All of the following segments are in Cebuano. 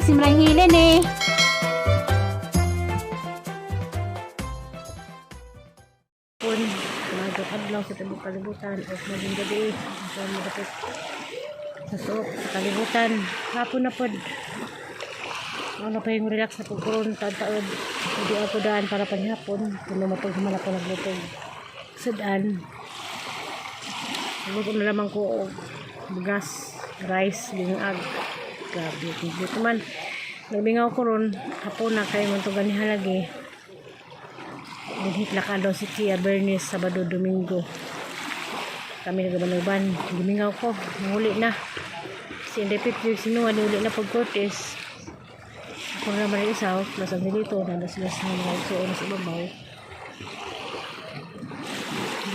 Simran Hilene. Pun, maayong adlaw sa tibuok kalibutan o maayong gabi sa madapit sa suok sa kalibutan. Hapon na pod. Ano pa yung relax na pagkaroon, taon-taon. Hindi ako daan para panihapon. Kung mapaghuman ako naglutong sudan. Luto na lamang ko og bugas, rice, lingag. Grabe, dito man. Nagmingaw ko ron, hapon na kayo man to ganiha lagi. Dinhit laka daw si Kia Bernice Sabado, Domingo. Kami nagabanuban. Gimingaw ko. Nanguli na. Si Inday Pipig sinuha nuli na pag Cortez. Ako na naman ang isa. Plus ang dilito. Nanda sila sa mga igsuon sa ibabaw.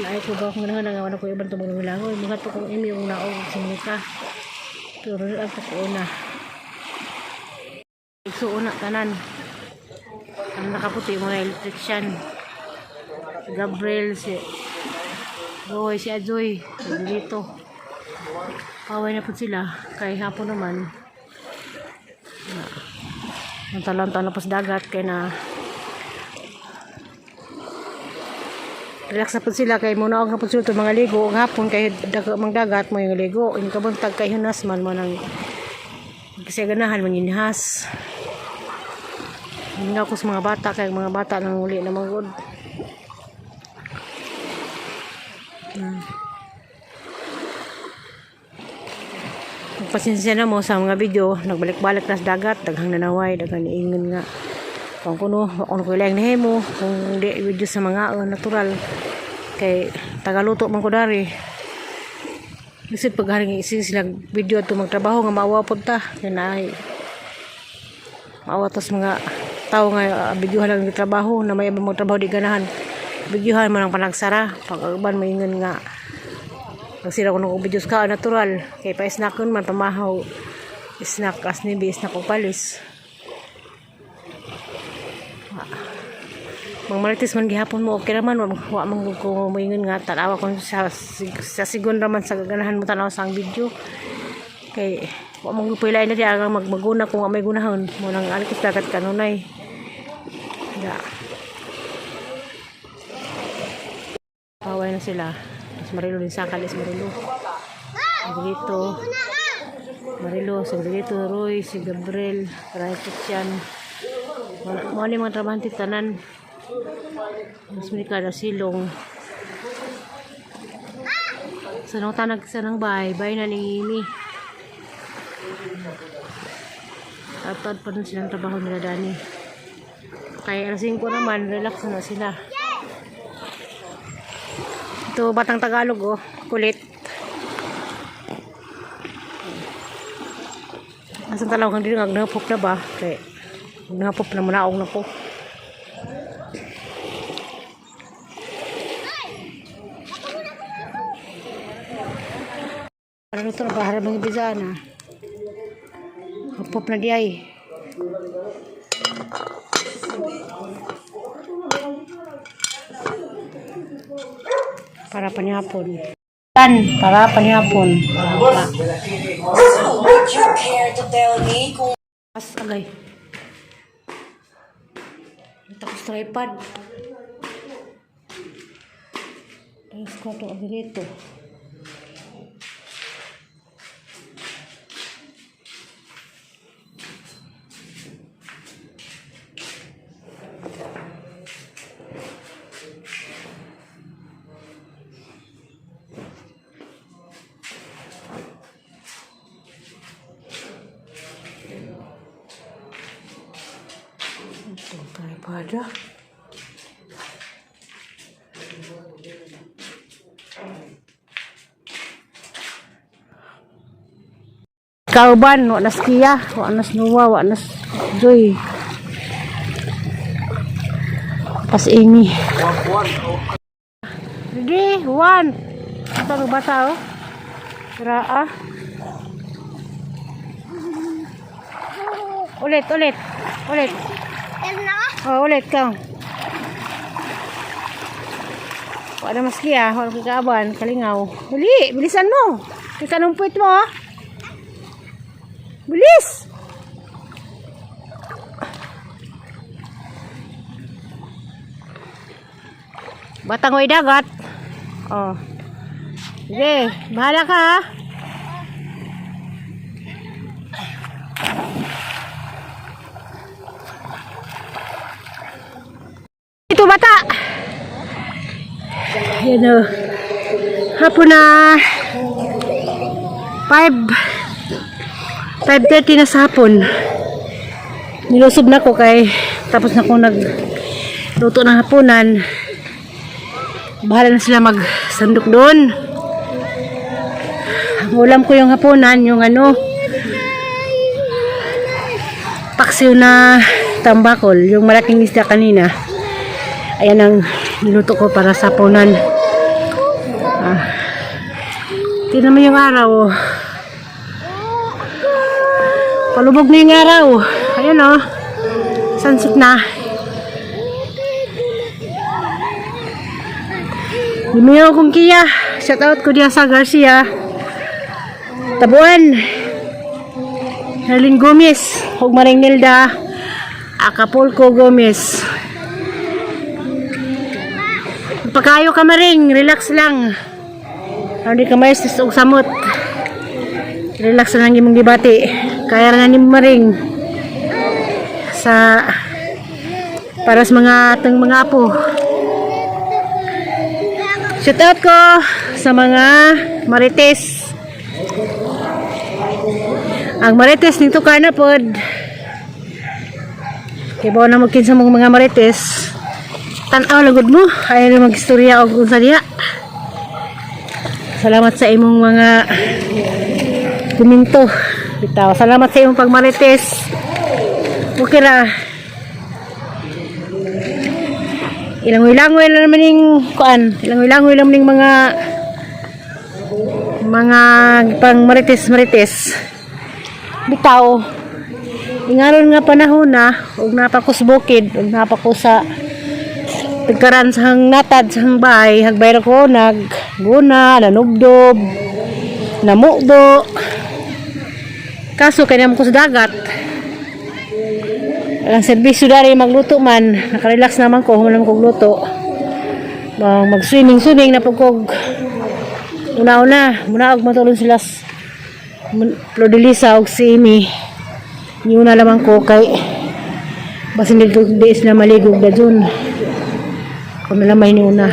Ay ko ba kung ganahan nga wala ko ibang tumong langoy. Muhat pa kong imi yung naog sa Monica. Pero ang ko na. Igsuon na tanan. Ang nakaputi mga electrician. Si Gabriel, si Roy, si Ajoy, si Dito. Paway na po sila. Kay hapon naman. Na, ang talon na po sa dagat kay na relax na po sila kay muna na po sila itong mga ligo. Ang hapon kay dag mang dagat mo yung ligo. Yung kabuntag kay hunas man mo nang kasi ganahan manginhas. Hindi ako sa mga bata kay mga bata nang uli na mga good. Pasensya na mo sa mga video, nagbalik-balik na sa dagat, daghang nanaway, daghang niingon nga. Kung kuno, kung ko ilang nahimo, kung di video sa mga natural kay tagaluto man ko dari. Lisod pag haring isi sila video ato magtrabaho nga maawa pud ta kay naay maawa tas mga tao nga videohan lang ng trabaho na may ibang magtrabaho di ganahan. Videohan man ang panagsara pag uban maingon nga Magsira ko ng videos ka natural kay pa snack man pamahaw snack as ni snack og palis. Mga marites man gihapon mo okay raman wa wa man gud ko moingon nga tan-awa kon sa sigon raman sa ganahan mo tan-aw sa ang video kay wa man gud pila na di ang magmaguna kung wa may gunahon mo nang alikos dagat kanunay da paway na sila. Tapos Marilo din sa kalis Marilo dito Marilo sa dito Roy si Gabriel Raikot yan mo ni mga trabahante tanan. Mas may kada silong. Sa nang tanag sa nang bay, bay na ni Amy. Tatad pa dun silang trabaho nila Dani. Kaya alas 5 naman, relax na sila. Ito, batang Tagalog oh, kulit. Asan talaw kang dito, nagnapop na ba? Kaya, nagnapop na manaong na ko. Ano ito na bahara mga bizana? Hapop na di ay. Para panihapon. Tan, para panihapon. So, would you care to tell me kung As agay. Tapos tripod. Tapos ko ito ang dito. Ito, tripod ah. Kauban, wa nas Kia, wa nas Nuwa, wa nas Joy. Pas ini. Ready? One. Ito ang bata oh. Raa. Ulit, ulit. Ulit. Oh, ulit ka. Wala mas kiya, wala kikaaban, kalingaw. Dali, bilisan mo. Kita ng puwit mo, ah. Bilis! Batang way dagat. Oh. Sige, bahala ka ha. Ito bata. Yan o. Hapon na. 5 5:30 na sa hapon. Nilusob na ko kay tapos na ko nag luto ng hapunan. Bahala na sila magsandok doon. Ang ulam ko yung hapunan, yung ano, paksiw na tambakol, yung malaking isda kanina. Ayan ang niluto ko para sa hapunan. Ah, tingnan mo yung araw. Oh. Palubog na yung araw. Ayan oh. Sunset na. Lumiyaw kong Kia. Shout out ko diya sa Garcia. Tabuan. Herlin Gomez. Hug Maring Nilda. Acapulco Gomez. Pakayo ka maring, relax lang. Hindi ka mais og samot. Relax lang imong gibati. Kaya ra na nimo maring. Sa para sa mga atong mga apo. Shout out ko sa mga Marites. Ang Marites nito ka na pod. Kay bawa na mo kinsa mong mga Marites. Tan-aw lagod mo. Ayaw na magistorya og unsa diha. Salamat sa imong mga komento. Bitaw. Salamat sa imong pagmarites. Okay ra. Ilangoy-langoy lang naman yung kuan. Ilangoy-langoy lang naman yung mga pang marites-marites. Bitaw. Ingaron nga panahon na ug napa ko sa bukid, ug napa ko sa tagkaran sa hang natad sa hang bahay, hagbay ra ko nagguna, nanubdob, namudo. Kaso kay naman ko sa dagat. Ang serbisyo dari magluto man, nakarelax naman ko, human naman kog luto. Bang mag-swimming swimming na pud kog una-una, muna og matulon sila Flordelisa og si Amy. Niuna lamang ko kay basin dito di sila maligog na dun. Kung nalamay niuna.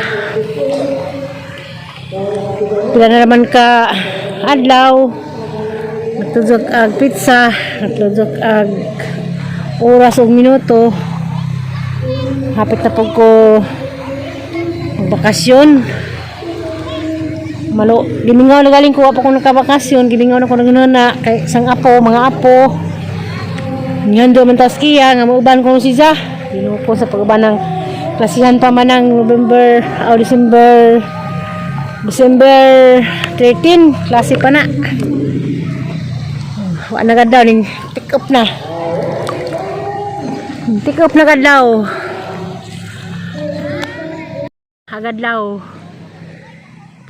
Pila na naman ka adlaw, nagtudok ag pizza, nagtudok ag oras ug minuto. Hapit na po ko magbakasyon. Malo, gimingaw na galing ko, wa pa ko nakabakasyon, gimingaw na ko ng na kay isang apo, mga apo. Ngando man tas kiya nga mauban ko si Za. Ginoo ko sa pag-uban ng klasihan pa man ng November o December December 13, klase pa na. Wa na gad daw ning pick up na. Pick up na gad daw. Agad daw.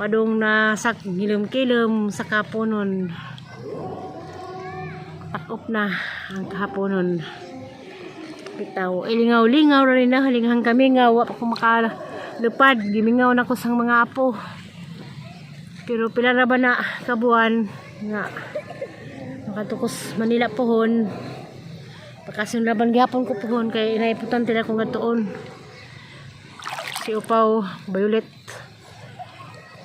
Padung na sa ngilom-kilom sa kaponon. Takop na ang kahaponon. Bitaw, ilingaw-lingaw ra rin na halinghang kami nga wa pa ko makalupad, gimingaw na ko sang mga apo. Pero pila ra ba na kabuan nga makatukos Manila pohon. Pakasun laban gihapon ko pohon kay naiputan tila ko nga tuon. Si Upaw, Violet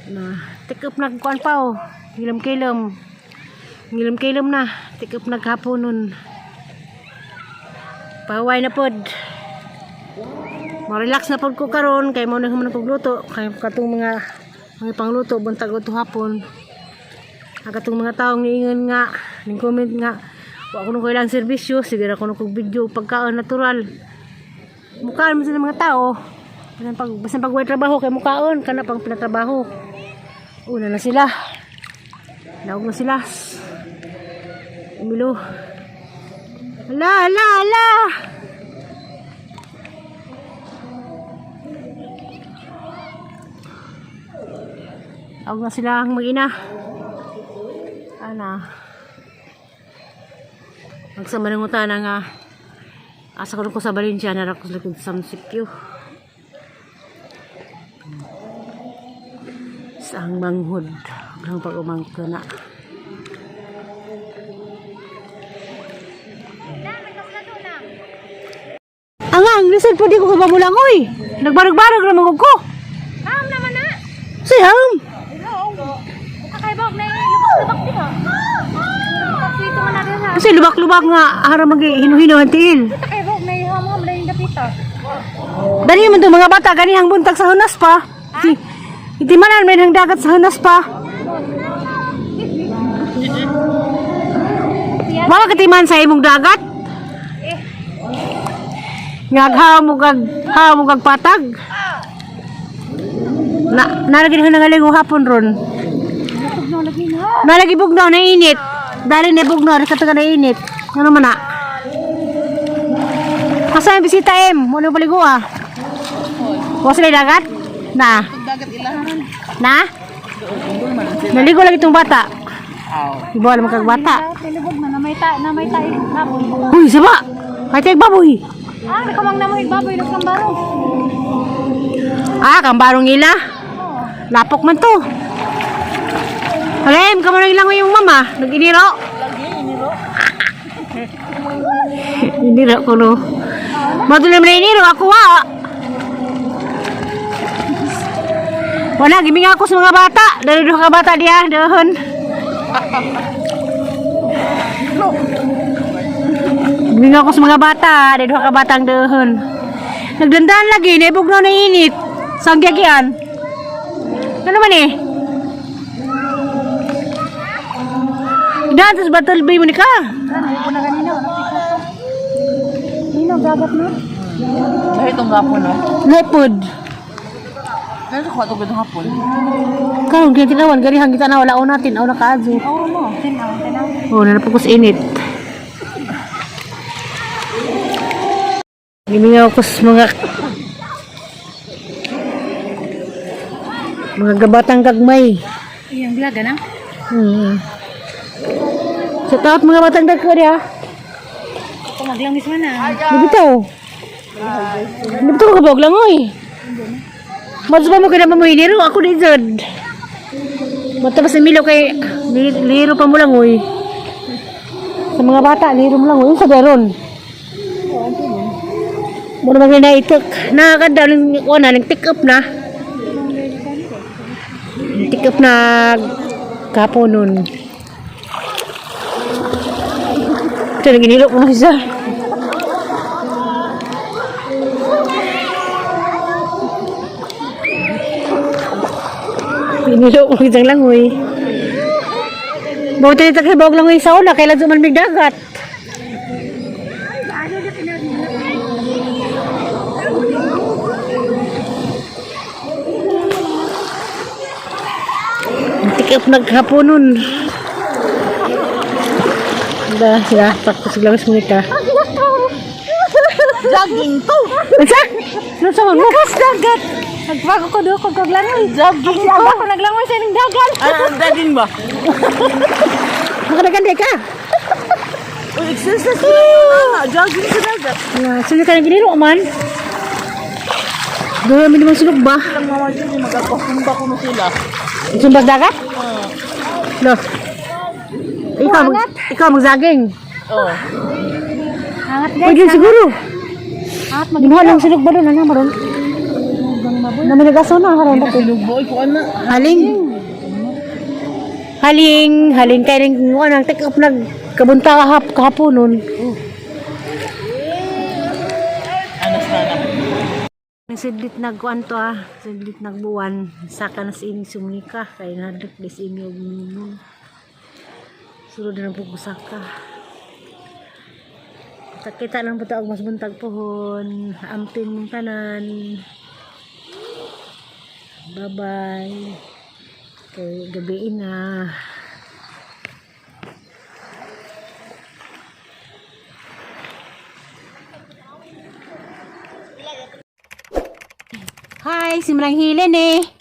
na take up na kuan pa oh. Ngilom-kilom. Ngilom-kilom na. Take up na kahaponon. Paway na pod. Ma-relax na pod ko karon kay mo na human kog luto kay katong mga pangluto buntag luto hapon. Ang katong mga taong niingon nga, ning comment nga, wa ko nung kailangan serbisyo, sige ra ko nung kog video pagkaon natural. Mukhaan mo sila mga tao. Basan pag way trabaho kay mukaon kana pang pinatrabaho. Una na sila. Naog na sila. Umilo. Ala, ala, ala. Naog na sila ang mag-ina. Ana. Magsama ng utana nga. Asa ko ko sa Valencia na ko sa likod sa MCQ. Guys, ang manghod. Ang pag-umangko na. Ang lisod po di ko kabamulang, oy. Nagbarog-barog ra ko. Ham naman na. Say ham. Kakaibog na lubak-lubak di ba? Dito man natin ha. Kasi lubak-lubak nga ara mag hino-hino ang tiil. Kakaibog na ham-ham na yung dapita. Dali man tong mga bata ganihang buntag sa hunas pa. Si Iti manan may hang dagat sa hunas pa. Wala ka timan sa imong dagat. Eh. Ngaghaw mo kag haw mo kag patag. Na nalagi na nangalingo hapon ron. Bugnaw lagi na. Nalagi bugnaw na init. Dali na bugnaw, ka na init. Ano man na? Asa yung bisita em? Wala paligo ah. Wa sila dagat? Na. Dagat ilahan. Na? Naligo lagi itong bata. Iba alam kag bata. Nilubog na namay ta namay ta hapon. Uy, saba. Kahit ay baboy. Ah, nakamang namoy baboy nagkang barong. Ah, kambarong ila. Lapok man to. Alem, kamo nang ilang yung mama. Nag-iniro. Lagi, iniro. Iniro ko no. Madula man na iniro, ako wa. Wala, giming ako sa mga bata. Dali duha ka bata diya, dahon. Giming ako sa mga bata, dali duha ka batang dahon. Nagdandahan lagi, naibog na init. Sangyagian. Ano man eh? Daan sa Battle Bay mo ni ka. Ano na kanina? Nino dagat na. Dahil itong gapon, no? Lepod. Pero sa kwato itong hapon. Karon kaya tinawan, gani hanggitan na wala natin, aw nakaadyo. Oo mo. Tinaw, tinaw. Oh, nanapagos init. Gimingaw ko sa mga gabatang gagmay. Iyang glaga na. Sa taot mga batang dagko diha. Kung maglangis man na. Di bitaw. Di bitaw kabog lang oy. Mas pa mo kaya mo hiniro ako di jud. Mata pa sa Milo kay liro pa mo lang oy. Sa mga bata liro mo lang oy sa beron. Mura man na itik. Nakakadaw ning kuan na ning pick up na. Pick up na kapo nun. Ito, naginilo ko na siya. Inilo ko isang langoy. Buti nito kasi bawag langoy sa una, kailan sumalmig dagat. Tikip naghapon nun. Ba, sila, takot sila mas muna ka. Jogging to! Unsa? Ano sa man mo? Kas dagat. Nagbago ko do kog kaglangoy. Jogging Si aga ko naglangoy sa ining dagat. Ano, jogging ba? Makadaganda ka. Uy, exercise ko na. Jogging sa dagat. Nga, sunod ka ng giniro man. Doon naman naman sunog ba? Ilang mama dyan, yung magkakasumba ko na sila. Sumbas dagat? No. Ikaw mag-jogging. Oo. Angat guys. Pwede siguro. Angat mag Ginuha lang sunog ba doon? Ano ba doon? Naman nagaso na. Haron ba? Sinuboy ko, ano? Haling. Haling. Haling. Kaya rin, ano, take up nag kabunta kahapon nun. Anas na na. Sidlit nagkuan to ah, sidlit nagbuwan. Saka na sa ining sumika kay nadlok dis inyo nun. Sulod na po ko saka. Kita lang po to og mas buntag pohon. Amping mong tanan. Bye-bye. Kay gabi na. Hi, si Manang Hilen eh.